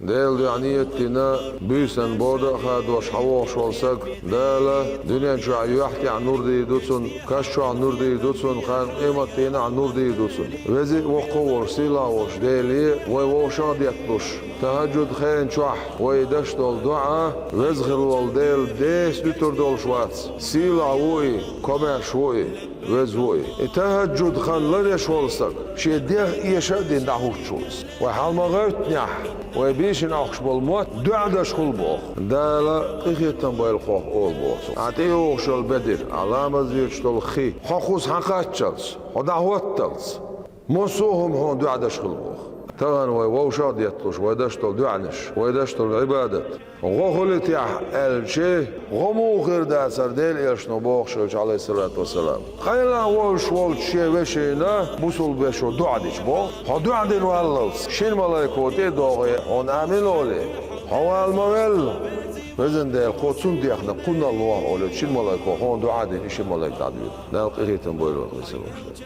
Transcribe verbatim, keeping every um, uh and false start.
Делан дуьхьа нийят дина, буьйсанна бода а хадош хьавогӀуш волу саг, Дала дуьнен чохь юьхь тӀехь нур дийр ду цунна, каш чохь нур дийр ду цунна, кхана къематдийнахь нур дийр ду цунна. Веза а, воккха а волуш, сийлахь а волуш Деле вай вовшах а детталуш, тахӀажжуд хенан чохь вай деш долу доӀа, веза хилла волу Дела деса дуьтур долуш вац, сийлахь ву и, комаьрша ву и. Веза ву и. И тахӀажжуд хан лардеш волу стаг, шен дегӀ эша а дина дӀахӀуттуш ву иза. Вай хьал ма гӀевттинехь, вай бийшина Ӏохкуш болу мотт доӀа деш хуьлу боху. Дала къинхетам бойла хьох олу боху цо. Ахьа тӀейогӀуш йолу бедар, ахьа ламаз деш долу хи, хьо кхуза схьакхаччалц, хьо дӀахӀотталц, массо а хӀума хьуна доӀа деш хуьлу боху. Тахана вай вовшах а детталуш, вай деш долу доӀанаш, вай деш долу Ӏибадат гӀо хуьлий техьа аьлча, гӀо муха хир дацара Делан Элчано бохуш хилча, Ӏалайхиссалату вассалам. Къайла волуш волчу шен вешина бусулба вешо доӀа дича боху. Хьо доӀа дина валлалц, шина малайко тӀе а догӀий, хьуна амин олий. Хьо вала ма велла. Везан Дела, кхо цунна дехна кхунал лохьа олий, шина малайко хьуна доӀа дина, и ши малайк дӀадоьду. Дала къинхетам бойла вайх, веза вовшашна.